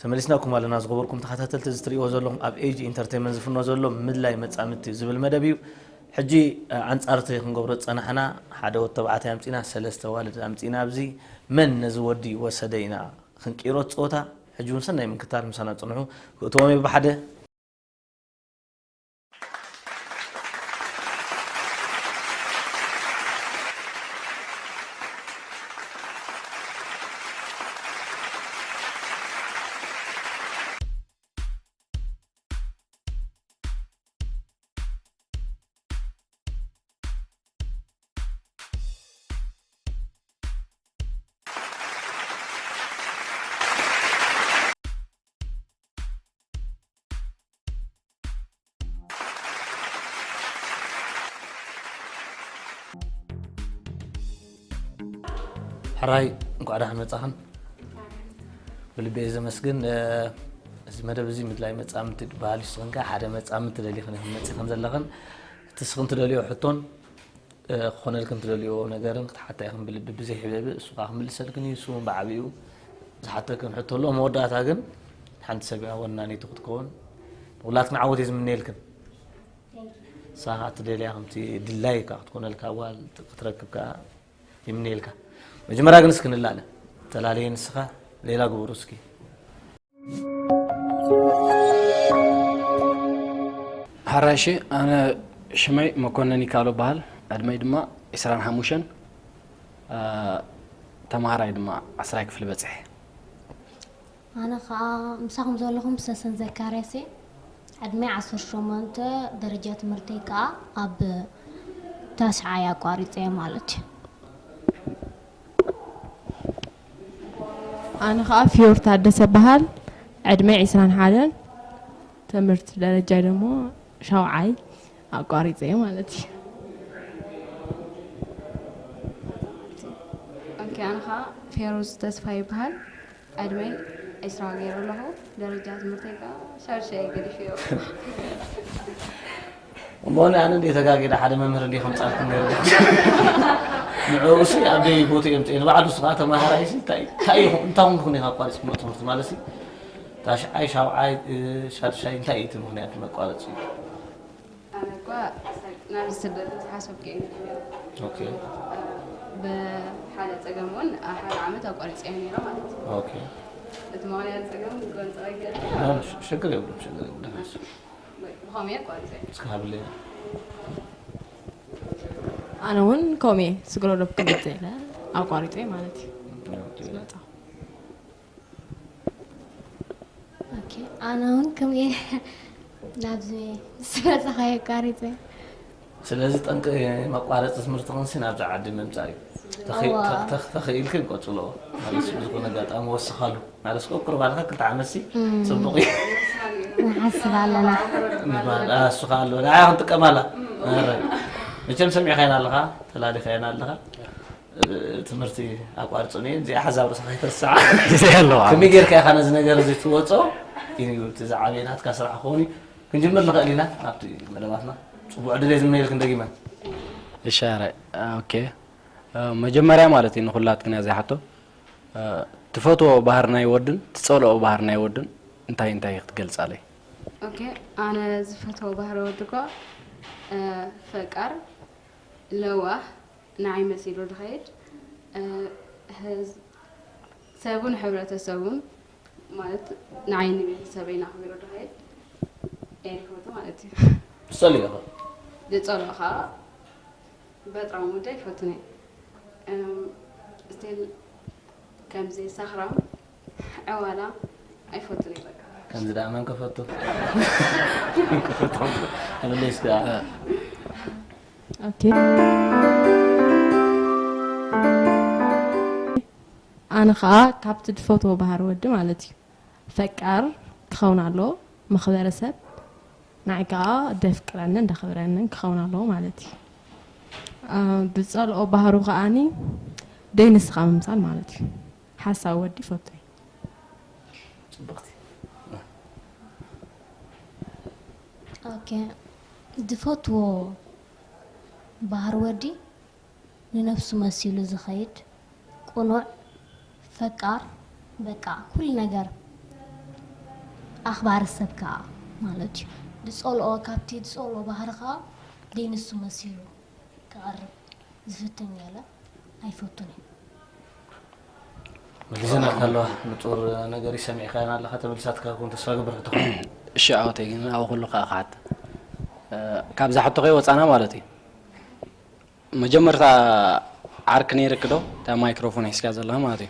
ተመሊስናኩም ኣለና። ዝኸበርኩም ተኸታተልቲ፣ እዚ ትርእይዎ ዘለኹም ኣብ ኤጂ ኢንተርቴይንመንት ዝፍኖ ዘሎ ምድላይ መጻምድቲ ዝብል መደብ እዩ። ሕጂ፣ እ፣ ኣንጻር እቲ ክንገብሮ ዝጸናሕና፣ ሓደ ወዲ ተባዕታይ ኣምጺና፣ ሰለስተ ኣዋልድ ኣምጺና፣ ኣብዚ መን ነዚ ወዲ ወሰደ ኢና ክንቅይሮ እቲ ጸወታ። ሕጂ እውን ሰናይ ምክታል፣ ምሳና ጽንሑ። ክእትዎም እየ ብሓደ። ሕራይ፣ እንኳዕ ደሓን መጻኽን። ብልቢ እየ ዘመስግን። እ፣ እዚ መደብ እዚ ምድላይ መጻምድቲ ዝበሃል እዩ። ንስኽን ከኣ ሓደ መጻምድቲ ደሊኽን ኢኽን መጺኽን ዘለኽን። እቲ ንስኽን ትደልዮ ሕቶን፣ እ፣ ክኾነልክን ትደልዮ ነገርን ክትሓታ ኢኽን ብልቢ ብዘይ ሕብእብእ። እሱ ከኣ ክምልሰልክን እዩ። እሱ እውን ብዓቢኡ ዝሓተክን ሕቶ ኣሎ። መወዳእታ ግን ሓንቲ ሰብ እያ ወናኒቱ ክትከውን። ንኹላትክን ዓወት እየ ዝምነየልክን። ንሳ ከኣ ትደልያ ከምቲ ድላይካ ክትኮነልካ ጓል ክትረክብ ከኣ ይምነየልካ። መጀመርያ ግን እስኪ ንላለ። ተላለየ ንስኻ ሌላ ግበሩ እስኪ። ሓራይ እሺ፣ ኣነ ሽመይ መኮነን ይካሎ በሃል። ዕድመይ ድማ ዕስራን ሓሙሽተን፣ አ፣ ተምሃራይ ድማ ዓስራይ ክፍሊ በጽሐ። ኣነ ኸኣ ምሳኹም ዘለኹም ሰሰን ዘካርያስ እየ። ዕድመይ ዓሰርተ ሸሞንተ፣ ደረጃ ትምህርተይ ከኣ ኣብ ታሽዓይ ኣቋሪጸ እየ ማለት እዩ። ኣነ ኸኣ ፊዮሪ ታደሰ በሃል። ዕድመይ ዕስራን ሓደን፣ ትምህርቲ ደረጃ ደሞ ሻውዓይ ኣቋሪጸ እየ ማለት እዩ። ኦኬ፣ ኣነ ኸኣ ፌሮዝ ተስፋ ይበሃል። ዕድመይ ዕስራ ገይረ ኣለኹ። ደረጃ ትምህርተይ ከኣ ሻድሻይ ገዲፈዮ። እሞ ኣነ እንዴ ተጋጊደ ሓደ መምህር እንዴ ከምጻልኩም ነይሩ። ንዕኡሲ ኣብ ደይ ቦትኡ የምጽእ። ንባዕሉ እሱ ከኣ ተማሃራይሲ እንታይ፣ እንታይ ይኹን፣ እንታይ ኮንኩ ኢኻ ኣቋሪጽኩሞ ትምህርቲ ማለትሲ? ታሽዓይ፣ ሻውዓይ፣ እ፣ ሻድሻይ እንታይ እዩ እቲ ምኽንያት መቋረጺ? ኣነ እኳ ናብዚ ስደት ዝሓሰብኩ እየ ነይረ። ኦኬ። ብሓደ ጸገም እውን ሓደ ዓመት ኣቋሪጸዮ ነይረ ማለት እዩ። ኦኬ። እቲ ምኽንያት ጸገም ክገልጾ ኣይክእልን። ኖ፣ ኖ፣ ሽ-፣ ሽግር የብሉን፣ ሽግር የብሉን። ብኸመይ ኣቋሪጸ? እስኪ ሃብለይ። ኣነ እውን ከምኡ እየ፣ ስግረ ዶብ ክመጽእ ኢለ ኣቋሪጸ ማለት እዩ። ኦኬ። ዝመጣ። ኦኬ፣ ኣነ እውን ከምኡ እየ ናብዚ ምስ በጻኻ ኣቋሪጸ። ስለዚ ጠንቂ መቋረጺ ትምህርትኽንሲ ናብዚ ዓዲ ምምጻእ እዩ። ተኸ-፣ እዋ። ተኽ-፣ ተኽ-፣ ተኽኢልክን ቀጽልኦ። ማለት ብዝኾነ ኣጋጣሚ ወስኻሉ። ማለት ቁርቁር ባልኻ ክልተ ዓመትሲ እም። ጽቡቕ እዩ። ንሓስብ ኣለና። እባ-፣ እሱ ኸኣ ኣሎ። ንዓኣ ክንጥቀማላ። ኧረ። መቸም ሰሚዕካየን ኣለኻ፣ ተላሊኻየን ኣለኻ። ትምህርቲ ኣቋርጽ እየ። እዚኣ ሓዛብ ርእስኻ ከይትርስዓ። ግዜ ኣለዋ። ከመይ ጌርካ ኢኻ ነዚ ነገር እዚ ትወጾ? እዩ እቲ ዝዓበየ ናትካ ስራሕ ክኸውን እዩ። ክንጅምር ንኽእል ኢና ናብቲ መደባትና። ጽቡቕ ዕድል እየ ዝምነየልክን ደጊመ። እሺ፣ ኣረ፣ ኦኬ። እ፣ መጀመርያ ማለት እዩ ንኹላትክን እያ ዘይሓቶ። እ፣ ትፈትዎ ባህሪ ናይ ወድን ትጸልኦ ባህሪ ናይ ወድን እንታይ እንታይ ክትገልጻለይ? ኦኬ፣ ኣነ ዝፈትዎ ባህሪ ወዲ እኮ፣ እ፣ ፈቃር፣ ለዋህ፣ ንዓይ መሲሉ ዝኸይድ፣ እ፣ ህዝ-፣ ሰቡን ሕብረተሰቡን ማለት ንዓይ ንቤተሰበይን ኣኽቢሩ ዝኸይድ እየ ዝፈቱ ማለት እዩ። ትጸልዮ ኸ? ዝጸልኦ ኸኣ በጥራም ወዲ ኣይፈቱን እየ። እም፣ ስቲል ከምዚ ሰኽራም ዕዋላ ኣይፈቱን እየ በቃ። ከምዚ ደኣ መን ከፈቱ? መን ከፈቱ? ተመለስ ደኣ። ኦኬ። ኣነ ኸኣ ካብቲ ዝፈትዎ ባህሪ ወዲ ማለት እዩ። ፈቃር ክኸውን ኣለዎ፣ መኽበሪ ሰብ፣ ንዓይ ከኣ ደፍቅረንን ደኽብረንን ክኸውን ኣለዎ ማለት እዩ። አ፣ ዝጸልኦ ባህሩ ከኣኒ ደይ ንስኻ ምምሳል ማለት እዩ። ሓሳዊ ወዲ ይፈቱ እየ። ጽብቕቲ። ኦኬ፣ ዝፈትዎ ባህሪ ወዲ ንነብሱ መሲሉ ዝኸይድ፣ ቅኑዕ፣ ፈቃር፣ በቃ ኩሉ ነገር ኣኽባሪ ሰብ ከኣ ማለት እዩ። ዝጸልኦ፣ ካብቲ ዝጸልኦ ባህሪ ከኣ ደይ ንሱ መሲሉ ክቐርብ ዝፍትን ገለ ኣይፈቱን እዩ። መሊሰናልካ ኣለዋ። ንጹር ነገር እዩ፣ ሰሚዕካና ኣለኻ። ተመሊሳትካ ክውን ተስፋ ገብር ሕቶኻ። እሺ ዓወተይ፣ ግን ኣብ ኩሉ ከዓ ክሓት፣ እ፣ ካብዛ ሕቶ ከይወፃና ማለት እዩ። መጀመርታ ዓርኪ ነይርኪ ዶ? እታ ማይክሮፎን ሒዝካ ዘለኻ ማለት እዩ።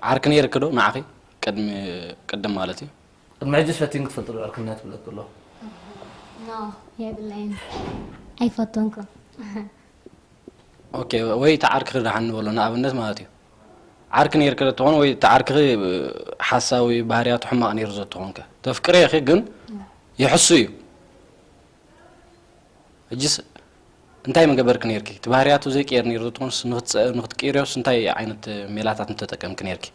ዓርኪ ነይርኪ ዶ ንዓኺ? ቅድሚ፣ ቅድም ማለት እዩ። ቅድሚ ሕጂስ ፈቲንኪ ትፈልጢ ዶ ዕርክነት? ብለኪ ኣሎ። ኖ፣ የብለይን። ኣይፈተንኩን። ኦኬ፣ ወይ እቲ ዓርክኺ ደሓን ንበሎ፣ ንኣብነት ማለት እዩ። ዓርኪ ነይርኪ ዶ ትኾን ወይ እቲ ዓርክኺ ሓሳዊ ባህርያቱ ሕማቕ ነይሩ ዘትኾንከ? ተፍቅርዮ ኢኺ ግን ይሕሱ እዩ። ሕጂስ እንታይ ምገበርኪ ነይርኪ? እቲ ባህርያቱ ዘይቅየር ነይሩ ዘትኾንስ ንኽትጸ-፣ ንኽትቅይርዮስ እንታይ ዓይነት ሜላታት ምተጠቀምኪ ነይርኪ?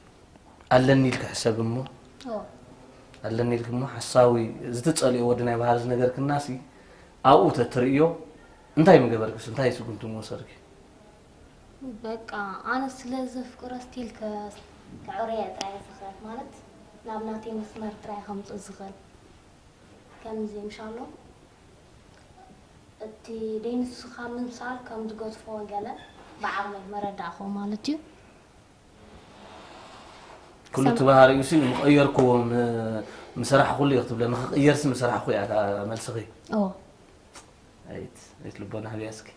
ኣለኒ ኢልኪ ሕሰቢ እሞ፣ ኣለኒ ኢልኪ እሞ ሓሳዊ፣ እዚ ትጸልዮ ወዲ ናይ ባህሪ ዝነገርክናሲ ኣብኡ ተትርእዮ እንታይ ምገበርክስ፣ እንታይ ስጉምቲ ምወሰድኪ? በቃ ኣነ ስለ ዘፍቅሮ ስቲል ከ-፣ ከዕርየ ጥራይ ዝኽእል፣ ማለት ናብ ናተይ መስመር ጥራይ ከምጽእ ዝኽእል። ከምዚ ምሻሎ እቲ ደይ ንሱ ካብ ምምሳል ከም ዝገድፍዎ ገለ ብዓቕመይ መረዳእክዎ ማለት እዩ። ኩሉ እቲ ባህሪኡ ሲ ምቐየርክዎ ም-፣ ምሰራሕኩሉ እዩ ክትብለ፣ ንኽቕየር ሲ ምሰራሕኩ እያ እታ መልስኺ። እዎ። ኣይት፣ ኣይት ልቦና ህብያ እስኪ።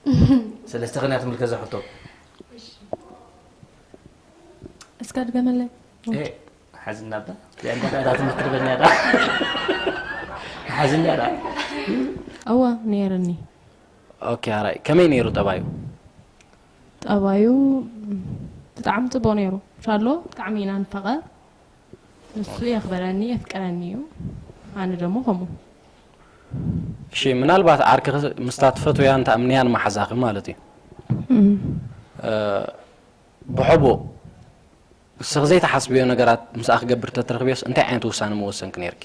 ሰለስተ ክንያ ትምልከት ዘሕቶ። እስከ ድገመለይ። ኤ፣ ሓዝና ዳ? ያንዳ ዳ ትምህርት በኛ ዳ? ሓዝና ዳ? እወ ነይርኒ። ኦኬ፣ ኣራይ ከመይ ነይሩ ጠባዩ? ጠባዩ ብጣዕሚ ጽቡቕ ነይሩ። ሻሎ ብጣዕሚ ኢና ንፋቐር። ንሱ የኽበረኒ፣ የፍቅረኒ እዩ። ኣነ ደሞ ከምኡ። እሺ፣ ምናልባት ዓርክኺ ምስታ ትፈትውያን ትኣምንያን መሓዛኺ ማለት እዩ። እም። እ፣ ብሕቡእ ንስኺ ዘይትሓስብዮ ነገራት ምስኣ ክገብር ተትረኽብዮስ እንታይ ዓይነት ውሳነ ምወሰንኪ ነይርኪ?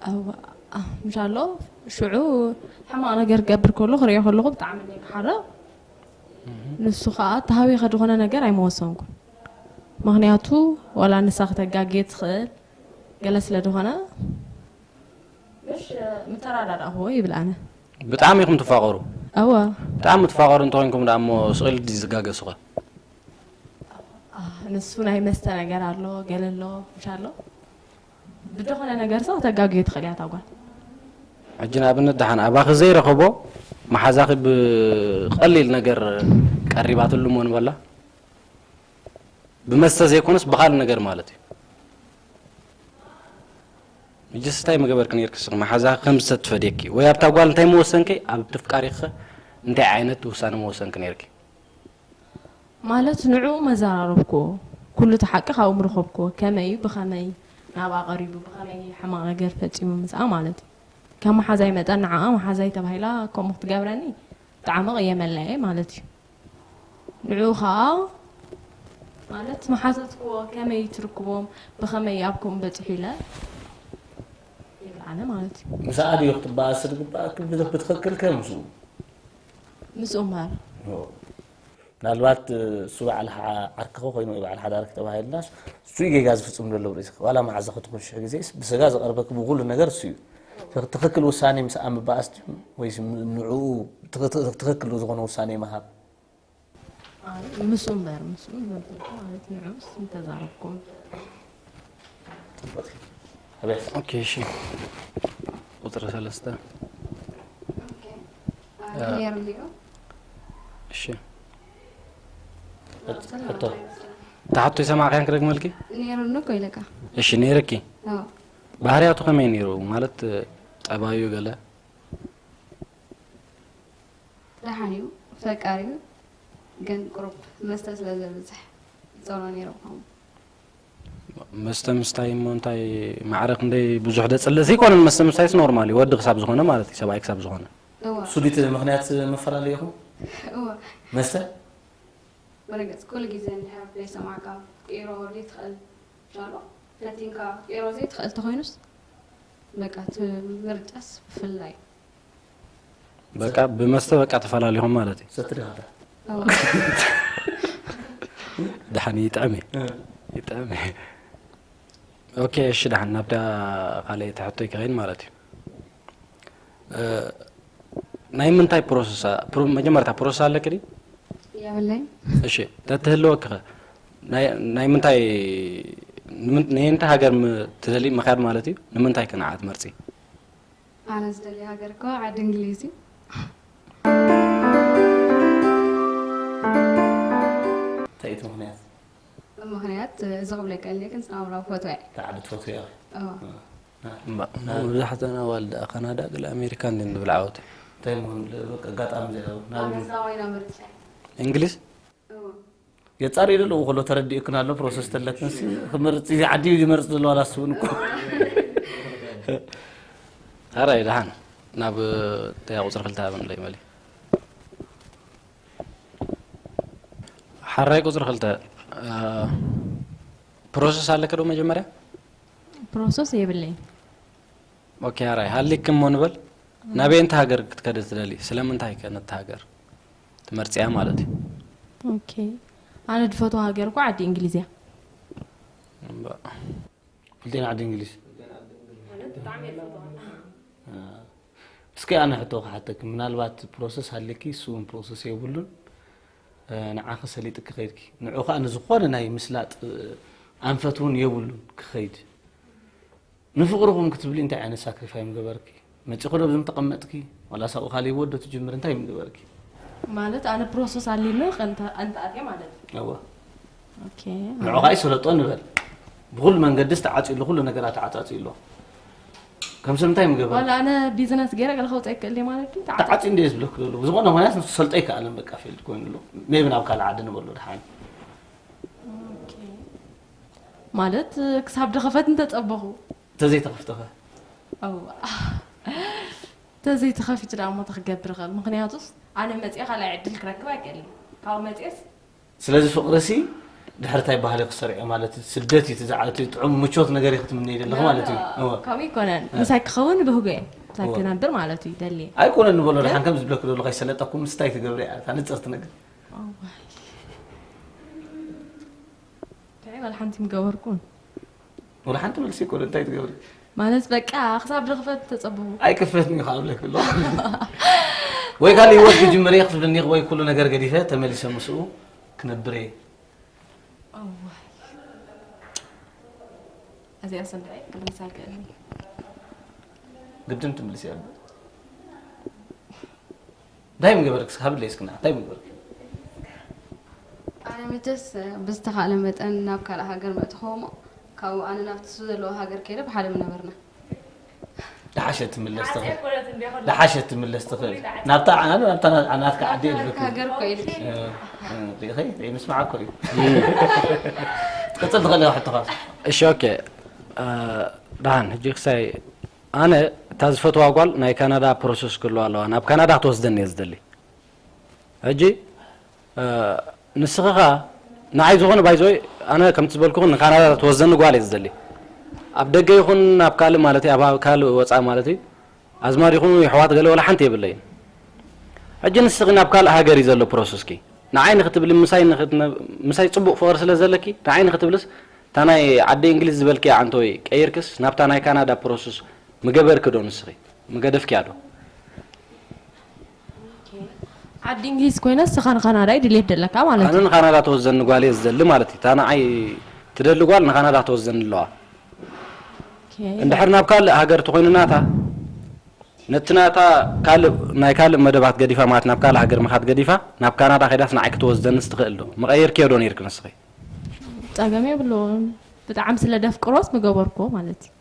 ኣዋ፣ ኣ፣ ምሻሎ ሽዑ ሕማቕ ነገር ክገብር ከሎ ክርእዮ ከለኹ ብጣዕሚ እየ ክሓርቕ። ንሱ ኸኣ ተሃዊኸ ዝኾነ ነገር ኣይመወሰንኩን። ምኽንያቱ ዋላ ንሳ ክተጋግየ ትኽእል ገለ ስለ ዝኾነ ምሽ ምተራዳዳእኽዎ ይብል ኣነ። ብጣዕሚ ኢኹም ትፋቐሩ። ኣዋ። ብጣዕሚ ትፋቐሩ እንተኾይንኩም ደኣ እሞ ስቕ ኢሉ ድዩ ዝጋገ እሱኸ? ኣህ፣ ንሱ ናይ መስተ ነገር ኣሎ፣ ገለ ኣሎ፣ ምሽ ኣሎ። ብድኾነ ነገር ሰው ተጋግዮ ትኽእል እያ እታ ጓል። ሕጂ ንኣብነት ደሓን ኣባኺ ዘይረኸቦ መሓዛኺ ብቐሊል ነገር ቀሪባትሉ እሞ ንበላ። ብመስተ ዘይኮነስ ብኻልእ ነገር ማለት እዩ። ሕጂስ እንታይ ምገበርኪ ነይርኪ ንስኺ? መሓዛኺ ከም ዝተትፈድየኪ ወይ ኣብታ ጓል እንታይ ምወሰንኪ? ኣብ ትፍቃሪኺ እንታይ ዓይነት ውሳነ ምወሰንኪ ነይርኪ? ማለት ንዕኡ መዘራረብክዎ፣ ኩሉ እቲ ሓቂ ካብኡ ምረኸብክዎ፣ ከመይ እዩ፣ ብኸመይ ናብኣ ቀሪቡ፣ ብኸመይ ሕማቕ ነገር ፈጺሙ ምስኣ ማለት እዩ። ከም መሓዛይ መጠን ንዓኣ መሓዛይ ተባሂላ ከምኡ ክትገብረኒ ብጣዕሚ ቅየመላ እየ ማለት እዩ። ንዕኡ ኸኣ ማለት መሓዘትክዎ፣ ከመይ ትርክቦም፣ ብኸመይ ኣብ ከምኡ በጺሑ ኢለ ይብል ኣነ ማለት እዩ። ምስኣ ድዩ ክትበኣሲ ዝግበኣኪ ብትኽክል ከ ምስኡ? ምስኡ እምበር። ምናልባት እሱ በዓል ሓ-፣ ዓርክኺ ኮይኑ ወይ በዓል ሓዳርኪ ተባሂልናስ እሱ እዩ ጌጋ ዝፍጽም ዘሎ ብርእስኺ። ዋላ መሓዛኺ ትኹን ሽሕ ግዜስ ብስጋ ዝቐርበኪ ብኹሉ ነገር እሱ እዩ። ትኽ-፣ ትኽክል ውሳኔ ምስኣ ምበኣስ ድዩ ወይስ ም-፣ ንዕኡ ትኽ-፣ ትኽ-፣ ትኽክል ዝኾነ ውሳኔ ምሃብ? ኣይ፣ ምስኡ እምበር፣ ምስኡ እምበር ማለት ንዕኡስ እንተዛረብኩም። ኣቤት። ኦኬ፣ እሺ። ቁጽሪ ሰለስተ። ኦኬ። አ፣ አ፣ ነይሩ እንዲዩ። እሺ። ሕቶ። እታ ሕቶ ይሰማዕካያን ክደግመልኪ? ነይሩኒ እኮ ኢለካ። እሺ፣ ነይርኪ። አዎ። ባህርያቱ ከመይ ነይሩ? ማለት፣ ጠባዩ ገለ? ደሓን እዩ፣ ፈቃሪ እዩ። ግን ቁሩብ መስተ ስለ ዘብዝሕ ይጸልኦ ነይረ ብኸምኡ። መስተ ምስታይ እሞ እንታይ ማዕረ ክንደይ ብዙሕ ደጽልእ ዘይኮነን፣ መስተ ምስታይስ ኖርማል እዩ፣ ወዲ ክሳብ ዝኾነ ማለት እዩ፣ ሰብኣይ ክሳብ ዝኾነ። እዋ። ሱዲት ምኽንያት መፈላለይኹም እዋ። መስተ ብርግጽ ኩሉ ግዜ እንድሕር ዘይሰማዕካ ክትቅይሮ ዘይትኽእል ጃሎ ፈቲንካ ክትቅይሮ ዘይትኽእል ተኾይኑስ በቃ እቲ ምርጫስ ብፍላይ በቃ ብመስተ በቃ ተፈላሊኹም ማለት እዩ። ሰቲ ዲኻ እዋ። ደሓን ይጥዕም እዩ። ይጥዕም እዩ። ኦኬ፣ እሺ፣ ደሓን ናብታ ካልኣይቲ ሕቶይ ክኸይድ ማለት እዩ። እ፣ ናይ ምንታይ ፕሮሰስ ኣ-፣ ፕሮ-፣ መጀመርታ ፕሮሰስ ኣለኪ ድዩ? የብለይ። እሺ፣ ተትህልወኪ ኸ ናይ፣ ናይ ምንታይ፣ ንምን-፣ ነየንታይ ሃገር ም-፣ ትደሊ ምኻድ ማለት እዩ? ንምንታይ ከ ንዓ ትመርጺ? ኣነ ዝደልዮ ሃገር እኮ ዓዲ እንግሊዝ እዩ። እንታይ እቲ ምኽንያት ምኽንያት እዚ ክብሎ ይቀል ግን ስነ ኣእምራዊ ፈትዋ እየ። ተዓዲ ትፈትዎ ኢኻ እዋ። እምባ፣ መብዛሕትአን ኣዋልድ ካናዳ ገለ ኣሜሪካ እንድን ዝብል ዓወት። እንታይ ምኾን በቃ ኣጋጣሚ ዘ ናብ ኣነስ ናባይና ምርጫ እንግሊዝ? እዋ። የጻሪ ደለዉ ከሎ ተረዲእክን ኣሎ ፕሮሰስ ተለክን ሲ ክመርጽ እዚ ዓዲ እዩ ዝመርጽ ዘሎ ኣላስብን እኮ ኣራይ ደሓን ናብ ተያ ቁፅሪ ክልተ ሃበን ለይ መሊ ሓራይ ቁፅሪ ክልተ ፕሮሰስ ኣለከ ዶ መጀመርያ ፕሮሰስ የብለይ። ኦኬ ኣራይ ሃሊክ እሞ ንበል ናበይ እንተ ሃገር ክትከደ ትደሊ ስለምንታይ ከ ነቲ ሃገር ትመርፅያ ማለት እዩ ኦኬ ኣነ ድፈትዋ ሃገር እኮ ዓዲ እንግሊዝ እያ። እምበ- ክልቴና ዓዲ እንግሊዝ እስኪ ኣነ ሕቶ ክሓተክ ምናልባት ፕሮሰስ ሃልኪ እሱ እውን ፕሮሰስ የብሉን ንዓኺ ሰሊጥኪ ከይድኪ ንዑ ከዓ ንዝኾነ ናይ ምስላጥ ኣንፈት እውን የብሉን ክኸይድ ንፍቅርኹም ክትብሊ እንታይ ዓይነት ሳክሪፋይ ምገበርኪ መፂኹ ዶ ብዝም ተቐመጥኪ ዋላ ሳብኡ ካሊእ ወዶ ትጅምር እንታይ ምገበርኪ ማለት ኣነ ፕሮሰስ ኣሊመ ኣንተኣትየ ማለት እዩ እወ ኦኬ ንዑ ከዓ ይሰለጦ ንበል ብኩሉ መንገዲ ዝተዓፅሉ ኩሉ ነገራት ተዓፃፂ ኣሎ ከምዚ እንታይ ምገበርኪ ዋላ ኣነ ቢዝነስ ገይረ ገለ ከውፅእ ይክእል ድየ ማለት እዩ ተዓፂ ተዓፂ እንደ ዝብለክ ዘሎ ብዝኾነ ምክንያት ንክሰልጦ ይከኣለን በቃ ፊልድ ኮይኑ ኣሎ ሜቢ ናብ ካልእ ዓዲ ንበሎ ድሓን ኦኬ ማለት ክሳብ ድኸፈት እንተፀበኹ ተዘይተኸፍተኸ እዋ ተዘይተኸፊቱ ደኣ እሞ ተክገብር ይኽእል ምክንያቱስ ኣነ መፅአ ካልኣይ ዕድል ክረክብ ኣይክእልን ካብ መፅስ ስለዚ ፍቅሪ ሲ ድሕሪ እንታይ ባህሊ ክሰርዐ ማለት እዩ ስደት እዩ ትዝዓት ጥዑም ምቾት ነገር እዩ ክትምነይ ዘለኹ ማለት እዩ እወ ከምኡ ይኮነን ምሳይ ክኸውን ብህጎ እየ ምሳይ ክነብር ማለት እዩ ደልየ ኣይኮነን ንበሎ ድሓን ከም ዝብለክ ዘሎ ከይሰለጠኩም ምስታይ ትገብሪ እያ እታ ንፅርቲ ነገር እንታይ ዋላ ሓንቲ ምገበርኩን ወላ ሓንቲ መልሲ ይኮነ እንታይ ትገብሪ ማለት በቃ ክሳብ ድኽፈት ተፀብኹ ኣይክፈትኒ እዩ ካብ ብለክ ኣሎ ወይ ካልእ ህይወት ክጅምር እየ ክትብልኒ ወይ ኩሉ ነገር ገዲፈ ተመሊሰ ምስኡ ክነብር እየ እዚኣ ሰንድዐ ክምልሳ ይክእል ግድን ትምልስ እያ እንታይ ምግበርክ ሃብለይ እስክና እንታይ ምግበርክ ኣነ መቸስ ብዝተኻእለ መጠን ናብ ካልእ ሃገር መእትኸዎ እሞ ካብኡ ኣነ ናብቲ እሱ ዘለዎ ሃገር ከይደ ብሓደ ምነበርና ደሓሸ ትምለስ ትኽእል ደሓሸ ትምለስ ትኽእል ናብታ ዓና ናብታ ናትካ ዓዲ የድልክ ሃገር እኮ ኢልክ ሪኢኸ ምስማዕ እኮ እዩ ትቅፅል ትኽእል ኢኻ ሕቶኻ እሺ ኦኬ ደሓን ሕጂ ክሳይ ኣነ እታ ዝፈትዋ ጓል ናይ ካናዳ ፕሮሰስ ክህልዋ ኣለዋ ናብ ካናዳ ክትወስደኒ እየ ዝደሊ ሕጂ ንስኺ ኸዓ ንዓይ ዝኾነ ባይዘወይ ኣነ ከምቲ ዝበልኩኹ ንካናዳ ትወስደኒ ጓል እየ ዝደሊ ኣብ ደገ ይኹን ኣብ ካልእ ማለት እዩ ኣብ ካልእ ወፃኢ ማለት እዩ ኣዝማድ ይኹኑ የሕዋት ገለ ወላ ሓንቲ የብለይን ሕጂ ንስኺ ናብ ካልእ ሃገር እዩ ዘሎ ፕሮሰስኪ ንዓይ ንክትብሊ ምሳይ ንክትነ- ምሳይ ፅቡቅ ፍቅሪ ስለ ዘለኪ ንዓይ ንክትብልስ እታ ናይ ዓዲ እንግሊዝ ዝበልክያ ዓንተወይ ቀይርክስ ናብታ ናይ ካናዳ ፕሮሰስ ምገበርኪ ዶ ንስኺ ምገደፍክያ ዶ ዓዲ እንግሊዝ ኮይነ ንስኻ ንካናዳ እዩ ድሌት ደለካ ማለት ኣነ እዩ ንካናዳ ተወዘኒ ጓል እየ ዝደሊ ማለት እዩ እታ ንዓይ ትደሊ ጓል ንካናዳ ተወዘኒ ኣለዋ ኦኬ። እንድሕር ናብ ካልእ ሃገር ተኮይኑ ናታ ነቲ ናታ ካልእ ናይ ካልእ መደባት ገዲፋ ማለት ናብ ካልእ ሃገር ምኻድ ገዲፋ ናብ ካናዳ ከይዳስ ንዓይ ክትወስደንስ ትኽእል ዶ መቐየርክዮ ዶ ነይርክ ንስኺ ጸገም የብለዎን። ብጣዕሚ ስለ ደፍቅሮስ ምገበርክዎ ማለት እዩ።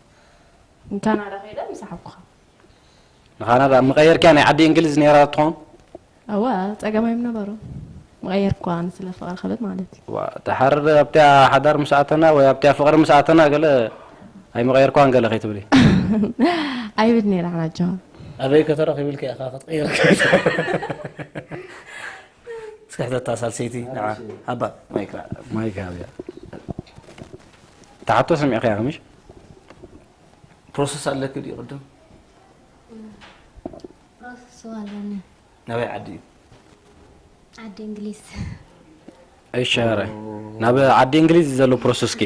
ንካናዳ ከይደ ምሰሓብኩኻ። ንኻናዳ ምቐየርክያ ናይ ዓዲ እንግሊዝ ነይራ ትኾን? እወ፣ ጸገም ኣይምነበሮን። ምቐየርክዋ ኣነ ስለ ፍቕሪ ክብል ማለት እዩ። ዋ፣ ድሓር ኣብቲያ ሓዳር ምስ ኣተና ወይ ኣብቲያ ፍቕሪ ምስ ኣተና ገለ ኣይምቐየርክዋን ገለ ከይትብሊ። ኣይብል ነይረ ሓናጆ። ኣበይ ከተረኺብልካ ኢኻ ክትቕይር? እስኪ ሕተታ ሳልሰይቲ ንዓ። ኣባ ማይክ። ማይክ ሃብያ። ተሓቶ ሰሚዕካያ ምሽ? ፕሮሰስ ኣለኪ ድዩ ቅድም? ፕሮሰስ ኣለኒ። ናበይ ዓዲ እዩ? ዓዲ እንግሊዝ። እሺ፣ ኧረ ናብ ዓዲ እንግሊዝ ዘሎ ፕሮሰስኪ?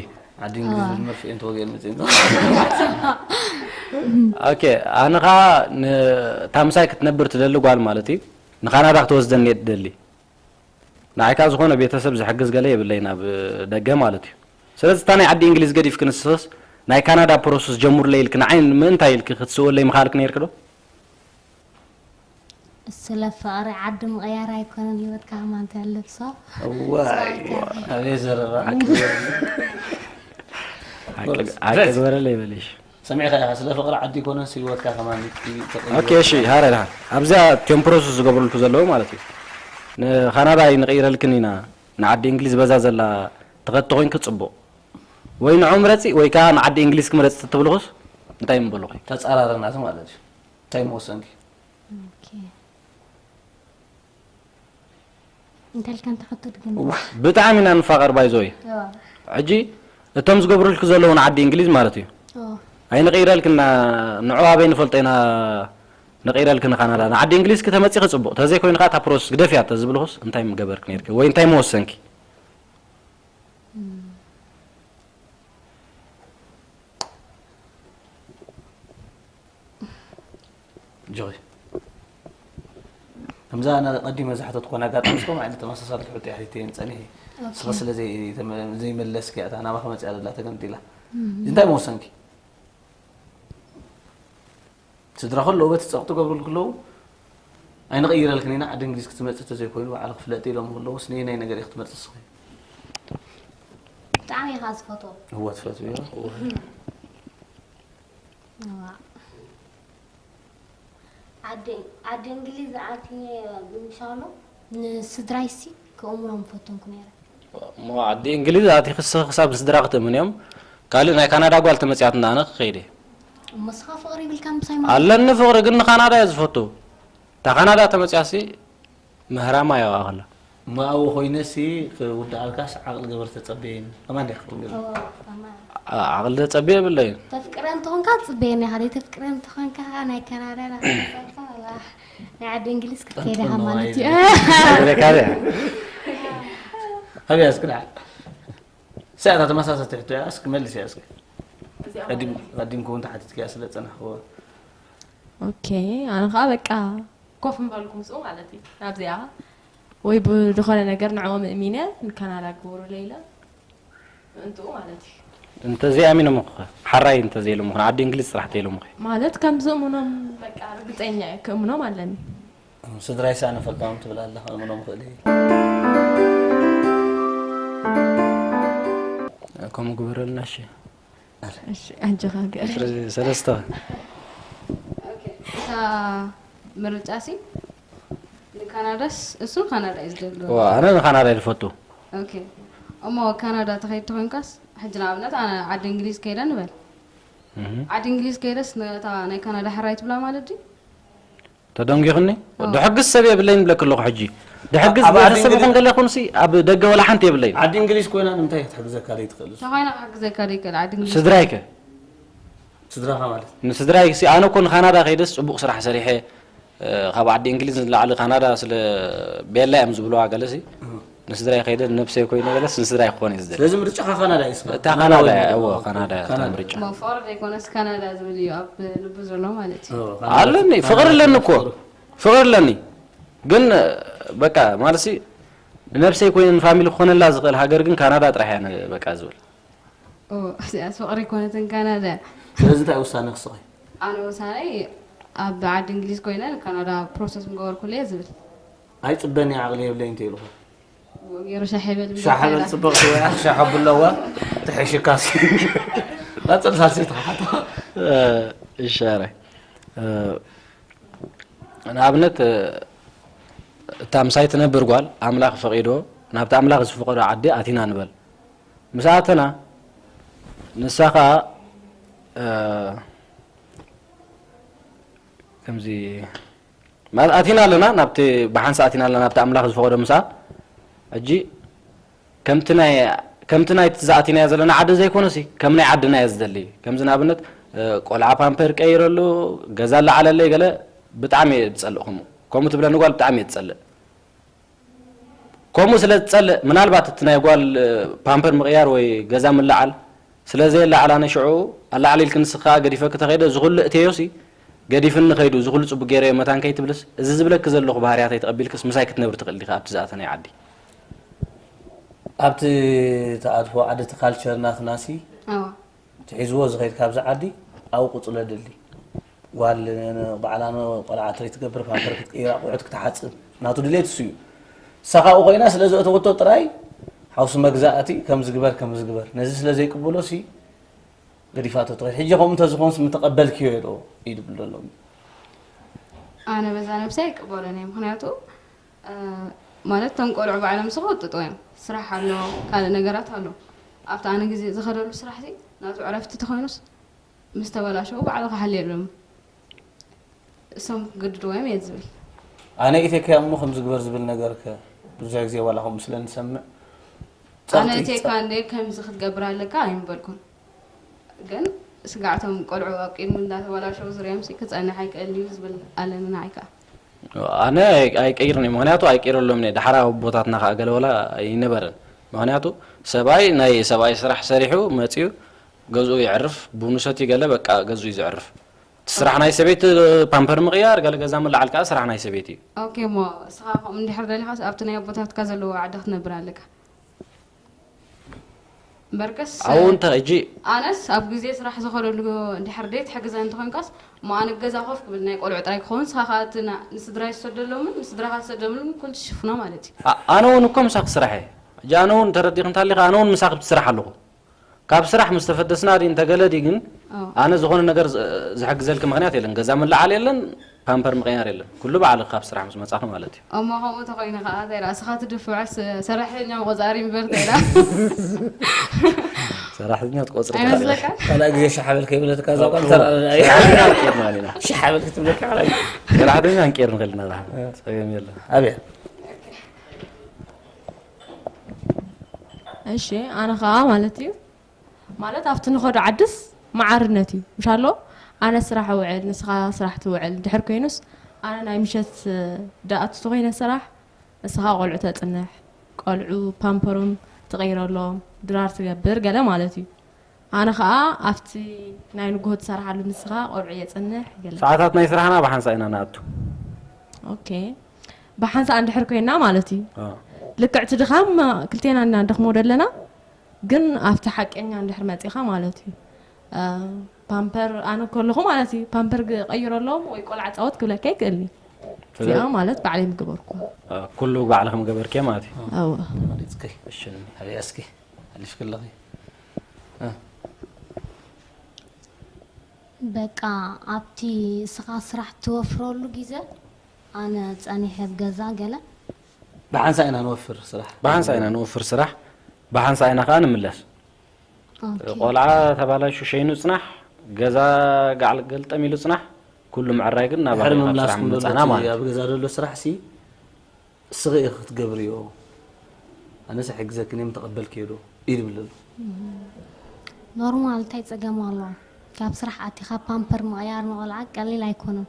ዓዲ እንግሊዝ ዋ። ብመርፍኤ እንተወግኤ መፅእ እንተ ኦኬ፣ ኣነ ኸዓ ን-፣ እታ ምሳይ ክትነብር ትደሊ ጓል ማለት እዩ። ንካናዳ ክትወስደኒ እየ ትደሊ። ንዓይ ከዓ ዝኾነ ቤተሰብ ዝሕግዝ ገለ የብለይን ኣብ ደገ ማለት እዩ። ስለዚ እታ ናይ ዓዲ እንግሊዝ ገዲፍኪ ንስኽስ ናይ ካናዳ ፕሮሰስ ጀምሩለይ ኢልኪ ንዓይ ምእንታይ ኢልኪ ክትስእወለይ ምኻልኪ ነይርኪ ዶ? ስለ ፍቕሪ ዓዲ ምቕያር ኣይኮነን ህይወትካ ከማን ተለብሶ። እዋይ፣ ኣቤት ዘረባ ዓቂ። ዓቂ፣ ዓቂ ዝበረለይ በልሽ። ሰሚዕካ ኢኻ፣ ስለ ፍቕሪ ዓዲ ኣይኮነን ህይወትካ ከማን ተቐይሩ። ኦኬ፣ እሺ፣ ሃረ ደሓን። ኣብዚኣ እቶም ፕሮሰስ ዝገብሩልኩ ዘለዉ ማለት እዩ። ንካናዳ ኣይንቕይረልክን ኢና፣ ንዓዲ እንግሊዝ በዛ ዘላ ትኸቲ ኮይንኪ ጽቡቕ። ወይ ንዑ ምረጺ ወይ ከኣ ንዓዲ እንግሊዝ ክምረጽ ትብልኹስ እንታይ ምበልኹ? ተጻራረናት ማለት እዩ። እንታይ ምወሰንኪ? ኦኬ። እንተልካ እንተ ክትብል ግን። ብጣዕሚ ኢና ንፋቐር ባይዞይ። እዋ። ሕጂ እቶም ዝገብሩልኪ ዘለዉ ንዓዲ እንግሊዝ ማለት እዩ። እዋ። ኣይንቕይረልክና፣ ንዑ ኣበይ ንፈልጦ ኢና ንቕይረልኪ ንካናዳ። ንዓዲ እንግሊዝ ክተመጺኺ ጽቡቕ። ተዘይኮይኑ ከኣ እታ ፕሮሰስ ግደፍያ ተዝብልኹስ እንታይ ምገበርኪ ነይርኪ? ወይ እንታይ ምወሰንኪ? እም። ጆይ። ከምዛ ኣነ ቀዲመ ዝሓተትኩ ኣጋጣሚ እስከ ማለት ተመሳሳሊ ሕቶ እየ ሓቲተየን ጸኒሐ። ኦኬ። ንስኺ ስለ ዘይ-፣ ተመ-፣ ዘይመለስኪ እያ እታ ናባኺ መጽያ ዘላ ተገንጢላ። እም። እንታይ ምወሰንኪ? ስድራ ከለዉ በቲ ጸቕጢ ገብሩልኪ ኣለዉ፣ ኣይንቕይረልክን ኢና፣ ዓዲ እንግሊዝ ክትመጽእ ተዘይኮይኑ ባዕልኺ ፍለጢ ኢሎም ከለዉ፣ ስነየናይ ነገር ኢኺ ትመርጺ እስኺ? ብጣዕሚ ኢኻ ዝፈትዎ። እወ፣ ትፈትዎ ኢኻ። እዋ። ዓዲ፣ ዓዲ እንግሊዝ ኣትየ ምሻሎ ንስድራይሲ ክእምኖም ፈተንኩ ነይረ። እሞ ዓዲ እንግሊዝ ኣቲኺ እስኺ ክሳብ ንስድራኺ ትእምንዮም፣ ካልእ ናይ ካናዳ ጓል ተመጺኣትና ኣነ ክኸይድ እየ። እሞ እስኻ ፍቕሪ ይብልካን ምሳይ ማለት? ኣለኒ ፍቕሪ፣ ግን ንካናዳ እየ ዝፈቱ። እታ ካናዳ ተመጺኣሲ ምህራማ እያ ኣብኣ ከላ። እሞ ኣብኡ ኮይነሲ ክውድኣልካስ ዓቕሊ ገበር ተጸበየኒ። ከማን ዲኻ ክትብል? እዎ፣ ከማን። ዓ-፣ ዓቕሊ ተጸብየ የብለይን። ተፍቅረ እንተኾንካ ትጽበየኒ ኢኻ፣ ዘይተፍቅረ እንተኾንካ ከኣ ናይ ካናዳ ኢኻ ትጸብቕ፣ ዋላ ናይ ዓዲ እንግሊዝ ክትከይድ ኢኻ ማለት እዩ። ኣበይ ካበይ? ሃብያ እስኪ ደሓን። እዚኣ እታ ተመሳሳልቲ ሕቶ እያ፣ እስኪ መልስያ እስኪ። እዚኣ ቀዲም-፣ ማለት ቀዲምኪ እውን ተሓቲትክያ ስለ ዝጸናሕክዎ። ኦኬ፣ ኣነ ኸኣ በቃ ኮፍ ምበልኩ ምስኡ ማለት እዩ። ኣብዚኣ ወይ ብዝኾነ ነገር ንዕኦም እሚነ ንካናዳ ግበሩለይ ኢለ ምእንትኡ ማለት እዩ። እንተዘይኣሚኖምኺ፣ ሓራይ እንተዘይኢሎምኺ፣ ንዓዲ እንግሊዝ ጥራሕ ተኢሎምኺ። ማለት ከም ዝእምኖም በቃ ርግጸኛ እየ፣ ክእምኖም ኣለኒ። ስድራይ ሳነ ፈካም ትብል ኣላ፣ ክእምኖም ክእል እየ። ከምኡ ግበረልና እሺ። እሺ፣ ኣጆኻ ገ-፣ ዕስራ ሰለስተ። ኦኬ፣ እታ ምርጫ ሲ ንካናዳስ፣ እሱ ንካናዳ እዩ ዝደሊ። ዋ፣ ኣነ ንካናዳ እየ ዝፈቱ። ኦኬ፣ እሞ ካናዳ ተኸይድ ተኾይንካስ፣ ሕጂ ንኣብነት ኣነ ዓዲ እንግሊዝ ከይደ ንበል። እህ። ዓዲ እንግሊዝ ከይደስ ነታ ናይ ካናዳ ሕራይ ትብላ ማለት ድዩ? ተደንጊኽኒ? ኣዎ። ድሕግዝ ሰብ የብለይን ብለኪ ኣለኹ ሕጂ። ድሕግዝ ኣብ ዓዲ ቤተሰብ እንግሊዝ ይኹን ገለ ይኹንሲ ኣብ ደገ ወላ ሓንቲ የብለይን። ዓዲ እንግሊዝ ኮይና ንምንታይ ክትሕግዘካ ዘይትኽእል? ተኾይና ክሕግዘካ ዘይክእል ዓዲ እንግሊዝ። ስድራይከ? ስድራኻ ማለት? ንስድራይሲ ኣነ እኮ ንካናዳ ከይደስ ጽቡቕ ስራሕ ሰሪሐ፣ እ፣ ካብ ዓዲ እንግሊዝ ንላዕሊ ካናዳ ስለ ቤላ እዮም ዝብልዋ ገለሲ። እህ። ንስድራይ ከይደ ንነብሰይ ኮይነ ገለስ ንስድራይ ክኾን እየ ዝደሊ። ስለዚ ምርጫኻ ካናዳ እዩ እስኻ? እታ ካናዳ ካናዳ እያ፣ ወይ እዎ፣ ካናዳ እያ እታ ካናዳ። ምርጫ። እሞ ፍቕሪ ዘይኮነስ ካናዳ ዝብል እዩ ኣብ ልቡ ዘሎ ማለት እዩ። እዎ፣ ካናዳ። ኣለኒ፣ ፍቕሪ ኣለኒ እኮ። ፍቕሪ። ፍቕሪ ኣለኒ። ግን በቃ ማለትሲ ንነብሰይ ኮይነ ንፋሚሊ ክኾነላ ዝኽእል ሃገር ግን ካናዳ ጥራሕ እያ ነ-፣ በቃ ዝብል። ኦ፣ እዚኣስ ፍቕሪ ኣይኮነትን ካናዳ። ስለዚ እንታይ ውሳነ ክስኺ? ኣነ ውሳነይ ኣብ ዓዲ እንግሊዝ ኮይነ ንካናዳ ፕሮሰስ ምገበርኩሉ እየ ዝብል። ኣይጽበን እየ ዓቕሊ የብለይ እንተ ኢልኹ። ገይሩ ሻሕ ይበል ሻሕ በል እምበር ጽብቕቲ ወይ ኣኽ ሻሕ ኣብለዋ። ሕሽካሲ ቀጽል ሳልሰይቲ ክሓቶ። እሺ፣ ኣረ ንኣብነት እታ ምሳይ ትነብር ጓል ኣምላኽ ፈቒዶ ናብቲ ኣምላኽ ዝፈቐዶ ዓዲ ኣቲና ንበል። ምስ ኣተና ንሳ ኸኣ ከምዚ ማለት ኣቲና ኣለና ናብቲ ብሓንሳ ኣቲና ኣለና ናብቲ ኣምላኽ ዝፈቐዶ ምሳ ሕጂ ከምቲ ናይ ከምቲ ናይቲ ዝኣቲናዮ ዘለና ዓዲ ዘይኮነሲ ከም ናይ ዓድና እየ ዝደሊ። ከምዚ ንኣብነት ቆልዓ ፓምፐር ቀይረሉ ገዛ ኣለዓለለይ ገለ ብጣዕሚ እየ ዝጸልእ። ከምኡ ከምኡ ትብለኒ ጓል ብጣዕሚ እየ ዝጸልእ። ከምኡ ስለ ዝጸልእ ምናልባት እቲ ናይ ጓል ፓምፐር ምቕያር ወይ ገዛ ምልዓል ስለ ዘየለዓል ኣነ ሽዑ ኣለዓሊልኪ ንስኺ ከኣ ገዲፈኪ ተኸይደ እዚ ኩሉ እተዮሲ ገዲፍኒ ከይዱ እዚ ኩሉ ጽቡቅ ገይረዮ መታን ከይትብልስ እዚ ዝብለኪ ዘለኹ ባህርያተይ ተቐቢልክስ ምሳይ ክትነብሪ ትኽእሊ ዲኺ ኣብቲ ዝኣተናዮ ዓዲ። ኣብቲ ተኣትፎ ዓዲ እቲ ካልቸር ናትናሲ ኣዋ ትሒዝዎ ዝኸይድ ካብዚ ዓዲ ኣብኡ ቁጽሎ ደሊ ጓል ባዕላ ቆልዓ ትሪት ትገብር ፓምፐር ክትቅይር ኣቑሑት ክትሓጽብ ናቱ ድሌት እሱ እዩ። እሳ ካብኡ ኮይና ስለ ዘእተወቶ ጥራይ ሓውሲ መግዛእቲ ከም ዝግበር ከም ዝግበር ነዚ ስለ ዘይቅብሎ ሲ ገዲፋቶ ትኸይድ። ሕጂ ከምኡ እንተዝኾንስ ምተቐበልክዮ ዶ እዩ ድብል ዘሎ። ኣነ በዛ ነብሰይ ኣይቅበሎን እየ። ምኽንያቱ ማለት እቶም ቆልዑ ባዕሎም ዝፈልጥዎ እዮም። ስራሕ ኣሎ፣ ካልእ ነገራት ኣሎ። ኣብቲ ኣነ ግዜ ዝኸደሉ ስራሕ ሲ ናቱ ዕረፍቲ ተኾይኑስ ምስ ተበላሸዉ ባዕሉ ክሓልየሎም እሶም ክግድድዎ እዮም እየ ዝብል። ኣነ ኢተኪያ እሞ ከም ዝግበር ዝብል ነገር ከ ብዙሕ ግዜ ዋላ ከምኡ ስለ ንሰምዕ ኣነ ቴካ እንደ ከምዚ ክትገብር ኣለካ ኣይምበልኩን። ግን ስጋዕቶም ቆልዑ ኣብ ቅድሚ እንዳተበላሸው ዝርኦም ሲ ክጸንሕ ኣይክእል እዩ ዝብል ኣለኒ ንዓይ ከኣ። ኣነ ኣይቀይርን እየ ምክንያቱ ኣይቀይረሎም እየ ዳሕራ ኣቦታትና ከዓ ገለ ወላ ኣይነበረን ምክንያቱ ሰብኣይ ናይ ሰብኣይ ስራሕ ሰሪሑ መፅዩ ገዝኡ የዕርፍ ቡኑ ሰትዩ ገለ በቃ ገዝኡ እዩ ዘዕርፍ እቲ ስራሕ ናይ ሰበይቲ ፓምፐር ምቅያር ገለ ገዛ ምልዓል ከዓ ስራሕ ናይ ሰበይቲ እዩ ኦኬ እሞ እስኻ ከምኡ እንድሕር ደሊኻስ ኣብቲ ናይ ኣቦታትካ ዘለዎ ዓዲ ክትነብር ኣለካ በርከስ ኣብኡ እንተ ሕጂ ኣነስ ኣብ ግዜ ስራሕ ዝኸደሉ እንድሕር ደይ ትሕግዘ እንተኾንካስ እሞ ኣነ ገዛ ኮፍ ክብል ናይ ቆልዑ ጥራይ ክኸውን ንስኻ ከዓ እቲ ና- ንስድራይ ዝሰደሎምን ንስድራኻ ዝሰደሎምን ኩሉ ትሽፍኖ ማለት እዩ ኣ- ኣነ እውን እኮ ምሳኺ ስራሕ እየ ሕጂ ኣነ እውን ተረዲኺ እንተሃሊኺ ኣነ እውን ምሳኺ ብቲ ስራሕ ኣለኹ ካብ ስራሕ ምስ ተፈደስና ድዩ እንተገለ ድዩ ግን ኣዎ። ኣነ ዝኾነ ነገር ዝ- ዝሕግዘልኪ ምኽንያት የለን ገዛ ምልዓል የለን ፓምፐር ምቕያር የለን ኩሉ ባዕልኺ ካብ ስራሕ ምስ መጻኺ ማለት እዩ እሞ ከምኡ ተኾይኑ ከዓ ተይራ እስኻ ትድፍዖስ ሰራሕተኛ ምቆፃሪ እምበር ተይራ ሰራሕተኛ ትቆፅሪ ትኽእል ኢኻ። ኣይመስለካ ካልኣ ግዜ ሸሓበል ከይብለትካ እዛ ቋንቋ ተረኣና እያ። ሰራሕተኛ ኣንቂርና ኣለና። ሸሓበል ክትብለካ ሰራሕተኛ ኣንቂርና ከልና ጸገም የለን። ኣብያ እሺ ኣነ ከዓ ማለት እዩ ማለት ኣብቲ ንኸዶ ዓድስ መዓርነት እዩ ምሽ ኣሎ ኣነ ስራሕ እውዕል ንስኻ ስራሕ ትውዕል ድሕር ኮይኑስ ኣነ ናይ ምሸት ደኣ ትኾይነ ስራሕ ንስኻ ቆልዑ ተጽንሕ ቆልዑ ፓምፐሮም ትቕይረሎም ድራር ትገብር ገለ ማለት እዩ ኣነ ኸዓ ኣብቲ ናይ ንግሆ ትሰርሓሉ ንስኻ ቆልዑ የጽንሕ ገለ ሰዓታት ናይ ስራሕና ብሓንሳ ኢና ንኣቱ ኦኬ ብሓንሳእ እንድሕር ኮይና ማለት እዩ ኣዎ። ልክዕ እቲ ድኻም ክልቴና ኢና ንደኽሞ ዘለና ግን ኣብቲ ሓቀኛ እንድሕር መፂኻ ማለት እዩ እ፣ ፓምፐር ኣነ ከለኹ ማለት እዩ ፓምፐር ግ- ቀይረሎም ወይ ቆልዓ ፃወት ክብለካ ይክእል እዩ እዚኣ ማለት ባዕለይ ምገበርኩ ኩሉ ባዕልኺ ምገበርክዮ ማለት እዩ ኣወ ተመሪፅኪ እሺ እኒ ሓቢኣ እስኪ ሓሊፍኪ ኣለኺ እ፣ በቃ ኣብቲ እስኻ ስራሕ ትወፍረሉ ግዘ ኣነ ጸኒሐ ኣብ ገዛ ገለ ብሓንሳእ ኢና ንወፍር ስራሕ። ብሓንሳእ ኢና ንወፍር ስራሕ፣ ብሓንሳእ ኢና ከኣ ንምለስ። ኦኬ። ቆልዓ ተባላሹ ሸይኑ ጽናሕ፣ ገዛ ጋዕል ገልጠም ኢሉ ጽናሕ፣ ኩሉ ምዕራይ ግን ናብ ድሕሪ ኣኼባ ስራሕ ምምላስኩም ዘሎ ምምጻና እቲ ማለት እዩ። ኣብ ገዛ ዘሎ ስራሕ ሲ እስኺ ኢኺ ክትገብርዮ፣ ኣነስ እሕግዘክን እየ ምተቐበልክዮ ዶ እዩ ዝብል ዘሎ። ኖርማል እንታይ ጸገም ኣለዎ? ካብ ስራሕ ኣቲኻ ፓምፐር ምቕያር ንቖልዓ ቀሊል ኣይኮነን።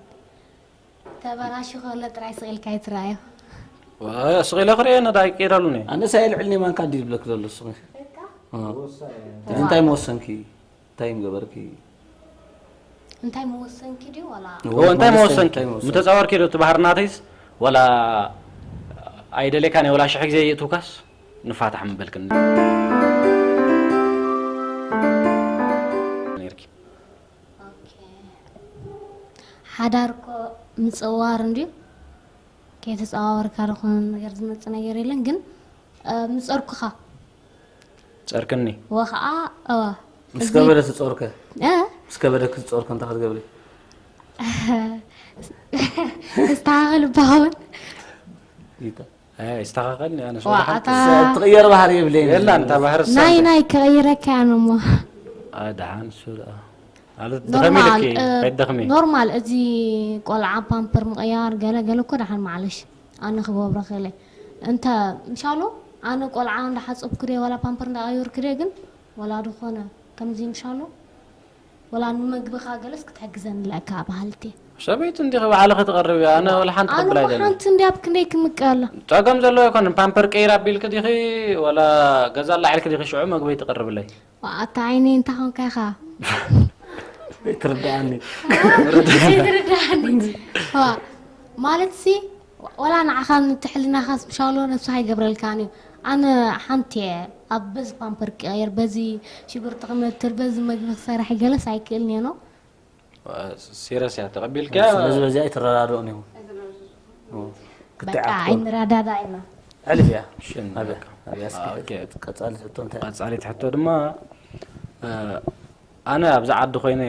ተበላሹ ከሎ ጥራይ ስቕ ኢልካ ኣይትረኣዮ። ስቕ ኢለ ክርእየ ነዳ ይቀይረሉኒ። ኣነስ ኣየልዕልኒ ማንካ ድዩ ዝብለክ ዘሎ እስኺ? እዚ እንታይ መወሰንኪ? እንታይ ምገበርኪ? እንታይ መወሰንኪ ድዩ ዋላ? እዎ እንታይ መወሰንኪ? ምተፃወርኪ ዶ እቲ ባህሪ ናተይስ ዋላ ኣይደሌካን እየ ዋላ ሽሕ ግዜ የእትውካስ ንፋታሕ ምበልክኒ ነይርኪ። ኦኬ። ሓዳር እኮ ምፅዋር እንድዩ። ከይተፀዋወርካ ዝኾነ ነገር ዝመፅእ ነገር የለን ግን ምፀርኩኻ ጸርክኒ። ወኸዓ እዋ ምስ እዚ ከበደ ትጾርከ እ ምስ ከበደ ክትጾርከ እንታይ ክትገብሪ? ክስተኻኸል ይባኸውን። ይታ ኣይ ይስተኻኸል ኣነ ዋ ኣታ ትቕየር ባህሪ የብለይን። የላ እንታ ባህር ናይ ናይ ክቕይረካ እያ እሞ ኣይ ደሓን እሱ ደኣ። ማለት ድኸሚ ኢልኪ እ፣ ኣይትደኽሚ። ኖርማል እዚ ቆልዓ ፓምፐር ምቕያር ገለ ገለ እኮ ደሓን ማዕለሽ ኣነ ክገብሮ ክእለ እንተ ምሻሎ ኣነ ቆልዓ እንዳሓፀብኩ ድየ ዋላ ፓምፐር እንዳቐየርኩ ድየ ግን ዋላ ዝኾነ ከምዚ ምሻሎ ዋላ ንመግብኻ ገለስ ክትሕግዘኒ ለካ ባህልቲ ሰበይቲ እንዲኺ ባዕልኺ ትቐርብ እያ ኣነ ወላ ሓንቲ ኣነ ቅብል እኮ ኣይደለን። ሓንቲ እንዲያ ብክንደይ ክምቀላ ጸገም ዘለዎ ኣይኮነን። ፓምፐር ቀይር ኣቢልኪ ዲኺ ወላ ገዛ ኣላዒልኪ ዲኺ ሽዑ መግበይ ትቐርብለይ። ኣታ ዓይኒ እንታይ ኾንካ ኢኻ ትርዳኣኒ ትርዳኒ ማለት ሲ ዋላ ንዓኻ ንትሕልናኻስ ምሻሎ ነብስኻ ይገብረልካን እዩ ኣነ ሓንቲ እየ ኣብ በዚ ፓምፐር ቀየር በዚ ሽጉርቲ ክመትር በዚ መግቢ ክሰርሕ ገለስ ኣይክእልን እየ ነው ሲረስ እያ ተቐቢልካ ስለዚ በዚኣ ኣይትረዳድኦን እዩ በቃ ኣይንረዳዳ ኢና ሕልፍ እያ ሽን ኣብያ በቃ። ኣብያ እስኪ ኦኬ። ቀጻሊ ሕቶ እንታይ ቀጻሊት ሕቶ ድማ እ፣ ኣነ ኣብዚ ዓዲ ኮይነ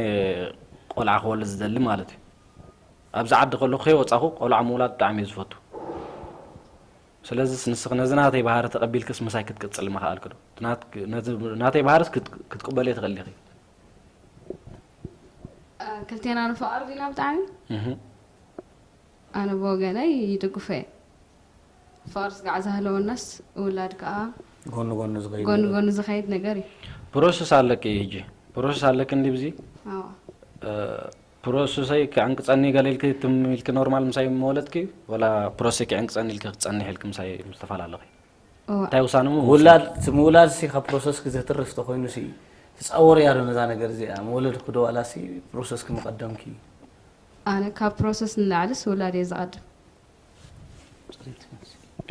ቆልዓ ክወልድ ዝደሊ ማለት እዩ ኣብዚ ዓዲ ከለኹ ከይወፃኹ ቆልዓ ምውላድ ብጣዕሚ እየ ዝፈቱ ስለዚስ ንስኽ ነዚ ናተይ ባህሪ ተቐቢልክስ ምሳይ ክትቅፅል ምኽኣልክ ዶ ናትክ- ነዚ ናተይ ባህርስ ክት- ክትቅበልዮ ትኽእል ኢኺ ክልቴና ንፈቐር ዲና ብጣዕሚ እህ። ኣነ ብወገነይ ይድግፎ እየ ፍቕሪ ስጋዕ ዝሃለወናስ ውላድ ከዓ ጎኒ ጎኒ ዝኸይድ ጎኒ ጎኒ ዝኸይድ ነገር እዩ ፕሮሰስ ኣለኪ ሕጂ ፕሮሰስ ኣለኪ እንዲ ብዚ ኣዎ። ፕሮሰሰይ ክዕንቅፀኒ ገለ ኢልኪ ትም ኢልኪ ኖርማል ምሳይ መወለድኪ ወላ ፕሮሰሰይ ክዕንቅፀኒ ኢልኪ ክትፀንሕ ኢልኪ ምሳይ ምስ ተፈላለኺ እዋ። እንታይ ውሳነ ምውሳን? ውላድ እቲ ምውላድ ሲ ካብ ፕሮሰስ ክዘትርፍ ተኮይኑ ሲ ትፃወር እያ ዶ ነዛ ነገር እዚኣ መወለድ ክዶ ዋላ ሲ ፕሮሰስ ክምቀደምኪ ኣነ ካብ ፕሮሰስ ንላዕልስ ውላድ እየ ዝቐድም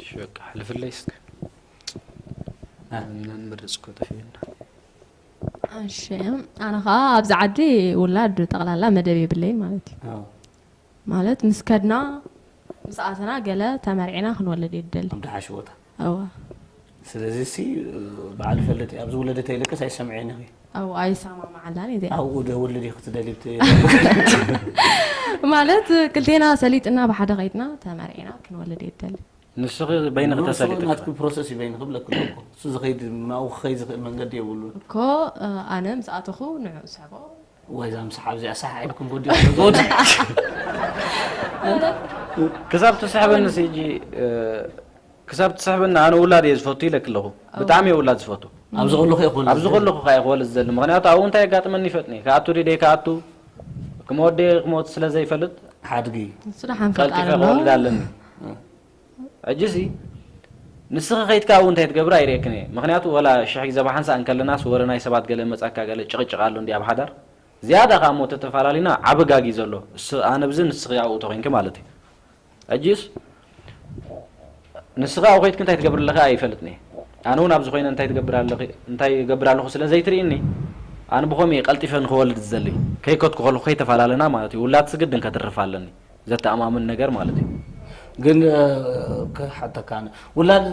እሺ በቃ ሕልፍለይ እስከ አ። ኢና ንመርፅ እኮ ጠፊኡና እሺ ኣነ ከዓ ኣብዚ ዓዲ ውላድ ጠቕላላ መደብ የብለይ ማለት እዩ ኣዎ። ማለት ምስ ከድና ምስ ኣተና ገለ ተመርዒና ክንወለድ የደሊ ኣብ ደሓሽ ቦታ እዋ ስለዚ ሲ በዓል ፈልጥ ኣብዚ ውለደተይ ልቅስ ኣይሰምዐን ኢኺ ኣብኡ ኣይሰማማዓላን እየ እዚኣ ኣብኡ ደውልድ ኢኺ ትደሊ ብት- ማለት ክልቴና ሰሊጥና ብሓደ ከይድና ተመርዒና ክንወልድ የደሊ ንስኺ በይንኺ ተሰሊጥኪ ናትኪ ፕሮሰስ እዩ በይንኺ ብለኪ ኣለኩ እሱ ዝኸይድ ናብኡ ክኸይድ ዝኽእል መንገዲ የብሉን እኮ ኣነ ምስ ኣተኹ ንዑ ሰቦ ወይ እዛ ምሳሓብ እዚኣ ሳሕ ኢልኩም ጎዲኹ ተዘወድ ክሳብ ትስሕበኒ ሲ ሕጂ እ፣ ክሳብ ትስሕበኒ ኣነ ውላድ እየ ዝፈቱ ኢለኪ ኣለኹ ብጣዕሚ እየ ውላድ ዝፈቱ ኣብዚ ከለኹ ይኹን ኣብዚ ከለኹ ከዓ ይክወልድ ዝደሊ ምክንያቱ ኣብኡ እንታይ የጋጥመኒ ይፈጥኒ ክኣቱ ድደይ ክኣቱ ክመወደ ክመወት ስለ ዘይፈልጥ ሓድጊ ንሱ ደሓን ቀልጢፈ ፈጣሪ ኣሎ ክወልድ ኣለኒ ሕጂሲ ንስኺ ከይትካ ኣብኡ እንታይ ትገብር ኣይርእየክን እየ ምክንያቱ ወላ ሽሕ ግዜ ብሓንሳእ እንከለናስ ወረ ናይ ሰባት ገለ መጻካ ገለ ጭቕጭቕ ኣሎ እንዲ ኣብ ሓዳር ዝያዳ ከዓ እሞ ተተፈላለዩና ዓቢ ጋግ እዩ ዘሎ እሱ ኣነ ብዚ ንስኺ ኣብኡ ተኮይንኪ ማለት እዩ ሕጂስ ንስኺ ኣብኡ ከይትኪ እንታይ ትገብር ኣለኺ ኣይፈልጥን እየ ኣነ እውን ኣብዚ ኮይነ እንታይ ትገብር ኣለኺ እንታይ ይገብር ኣለኹ ስለ ዘይትርእኒ ኣነ ብኸምኡ እየ ቀልጢፈ ንክወልድ ዝደሊ ከይከትኩ ከለኹ ከይተፈላለና ማለት እዩ ውላድሲ ግድን ከትርፍ ኣለኒ ዘተኣማምን ነገር ማለት እዩ ግን ክሓተካ ውላድ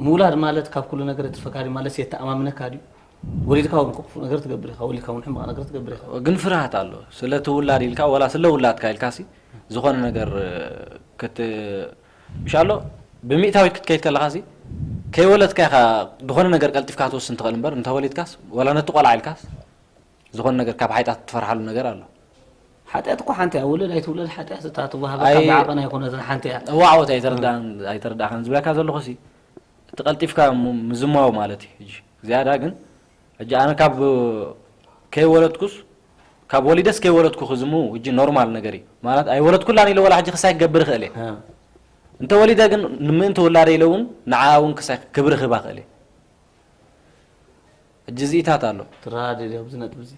ምውላድ ማለት ካብ ኩሉ ነገር ትፈካሪ ማለት የተኣማምነካ ድዩ ወሊድካ እውን ክፉእ ነገር ትገብር ኢኻ ወሊድካ እውን ሕማቕ ነገር ትገብር ኢኻ ግን ፍርሃት ኣሎ ስለ ትውላድ ኢልካ ወላ ስለ ውላድካ ኢልካ ሲ ዝኾነ ነገር ክት ምሻሎ ብሚእታዊት ክትከይድ ከለኻ ሲ ከይወለድካ ኢኻ ዝኾነ ነገር ቀልጢፍካ ክትወስን ትኽእል እምበር እንተወሊድካስ ወላ ነቲ ቆልዓ ኢልካስ ዝኾነ ነገር ካብ ሓይጣት ትፈርሓሉ ነገር ኣሎ ሓጢኣት እኮ ሓንቲ እያ ውለድ ኣይትውለድ ሓጢኣት እታ ትዋሃበካ ኣይ- ብዓቐን ኣይኮነትን ሓንቲ እያ እዋዕወት ኣይተረዳእን ኣይተረዳእካን ዝብለካ ዘለኹ ሲ እቲ ቀልጢፍካ ም- ምዝማው ማለት እዩ ሕጂ ዝያዳ ግን ሕጂ ኣነ ካብ ከይወለድኩስ ካብ ወሊደስ ከይወለድኩ ክዝሙ ሕጂ ኖርማል ነገር እዩ ማለት ኣይወለድኩላን ኢለ ወላ ሕጂ ክሳይ ክገብር ይኽእል እየ እ። እንተ ወሊደ ግን ንምእንቲ ውላደ ኢለ እውን ንዓ እውን ክሳይ ክብሪ ክህባ ክእል እየ ሕጂ ዝኢታት ኣሎ ትረዳደ ድያ ኣብዚ ነጥቢ እዚ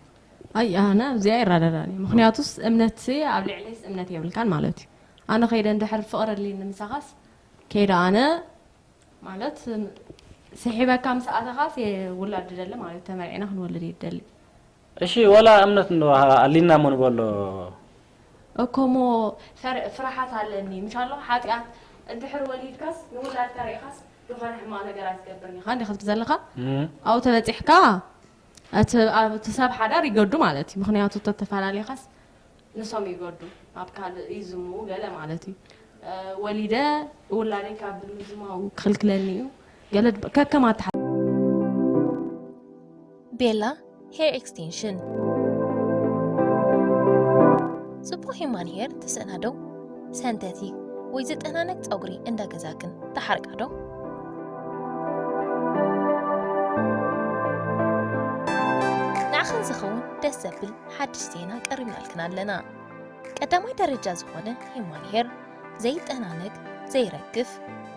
ኣይ ኣነ ኣብዚኣ ይረዳዳኒ ምክንያቱስ እምነት ኣብ ልዕለይስ እምነት የብልካን ማለት እዩ ኣነ ከይደ እንድሕር ፍቕሪ ኣድልይኒ ምሳኻስ ከይደ ኣነ ማለት ስሒበካ ምስ ኣተኻስ ውላድ ደሊ ማለት እዩ ተመርዒና ክንወልድ ይደሊ እሺ ወላ እምነት እንዶ ኣሊና እሞ ንበሎ እኮ ሞ ፈር- ፍርሓት ኣለኒ ምሻሎ ሓጢኣት እንድሕር ወሊድካስ ንውላድካ ርኢኻስ ዝኾነ ሕማቕ ነገር ኣይትገብርን ኢኻ እንዲኻ ትብል ዘለኻ። ኣብኡ ተበፂሕካ እቲ ኣብቲ ሰብ ሓዳር ይገዱ ማለት እዩ። ምኽንያቱ ተተፈላለኻስ ንሶም ይገዱ፣ ኣብ ካልእ ይዝምዉ ገለ ማለት እዩ። ወሊደ ውላደይ ካብ ምዝማው ክኽልክለኒ እዩ። ገለ ከከም ኣተሓ ቤላ ሄር ኤክስቴንሽን ጽቡቕ ሂማን ሄር ትስእና ዶ? ሰንተቲክ ወይ ዝጠናነቅ ጸጉሪ እንዳ ገዛክን ትሓርቃ ዶ? ንዓኽን ዝኸውን ደስ ዘብል ሓድሽ ዜና ቀሪብናልክን ኣለና። ቀዳማይ ደረጃ ዝኾነ ሂማን ሄር ዘይጠናነግ፣ ዘይረግፍ፣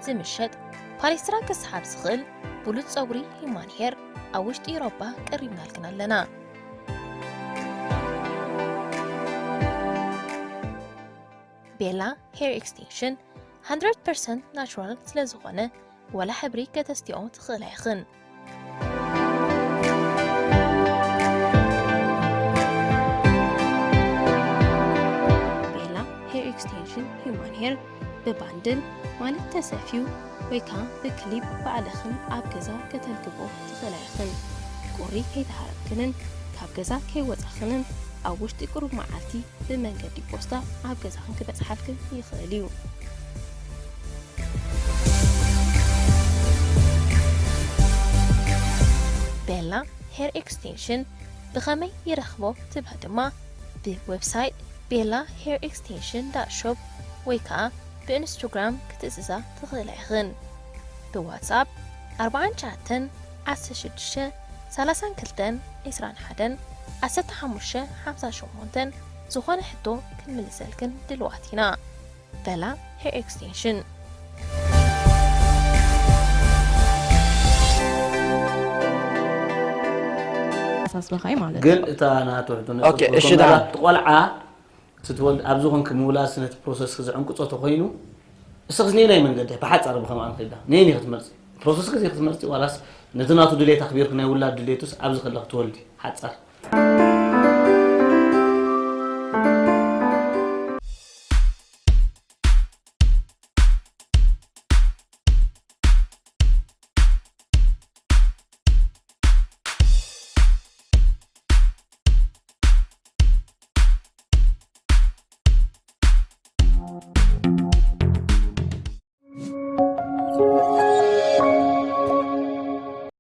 ዝምሸጥ፣ ፓሌስትራ ክስሓብ ዝኽእል ብሉጽ ጸጉሪ ሂማን ሄር ኣብ ውሽጢ ኢሮባ ቀሪብናልክን ኣለና። ቤላ ሄር ኤክስቴንሽን one hundred percent ናቹራል ስለ ዝኾነ ወላ ሕብሪ ከተስትዮ ትኽእላ ኢኽን። ቤላ ሄር ኤክስቴንሽን ሂማን ሄር ብባንድል ማለት ተሰፍዩ ወይ ከዓ ብክሊፕ ባዕልኽን ኣብ ገዛ ከተልግቦ ትኽእላ ኢኽን። ቁሪ ከይተሃረምክንን ካብ ገዛ ከይወፃኽንን ኣብ ውሽጢ ቁሩብ መዓልቲ ብመንገዲ ፖስታ ኣብ ገዛኽን ክበፅሓልክን ይኽእል እዩ። ቤላ ሄር ኤክስቴንሽን ብኸመይ ይረኽቦ ትብላ ድማ ብዌብሳይት ቤላ ሄር ኤክስቴንሽን ዳት ሾፕ ወይ ከዓ ብኢንስታግራም ክትእዝዛ ትኽእላ ኢኽን። ብዋትስኣፕ ኣርባዓን ትሽዓተን ዓሰርተ ሽዱሽተ ሰላሳን ክልተን ዒስራን ሓደን ዓሰርተ ሓሙሽተ ሓምሳ ሸሞንተን ዝኾነ ሕቶ ክንምልሰልክን ድልዋት ኢና። በላ ሄር ኤክስቴንሽን። ኣሳስበኻ እዩ ማለት ግን እዩ። እታ ናቱ ሕቶ ኦኬ፣ እሺ፣ ደሓን። እቲ ቆልዓ እቲ ትወልድ ኣብዚ ኮንክ ምውላስ ነቲ ፕሮሰስ ክዝዕንቅፆ ተኮይኑ እስኽስ ነየናይ መንገዲ ብሓፃር ብከምኣ ንክዳ ነየን ክትመርፂ ፕሮሰስ ግዜ ክትመርፂ ዋላስ ነቲ ናቱ ድሌት ኣክቢርክ ናይ ውላድ ድሌቱስ ኣብዚ ከለክ ትወልዲ ሓፃር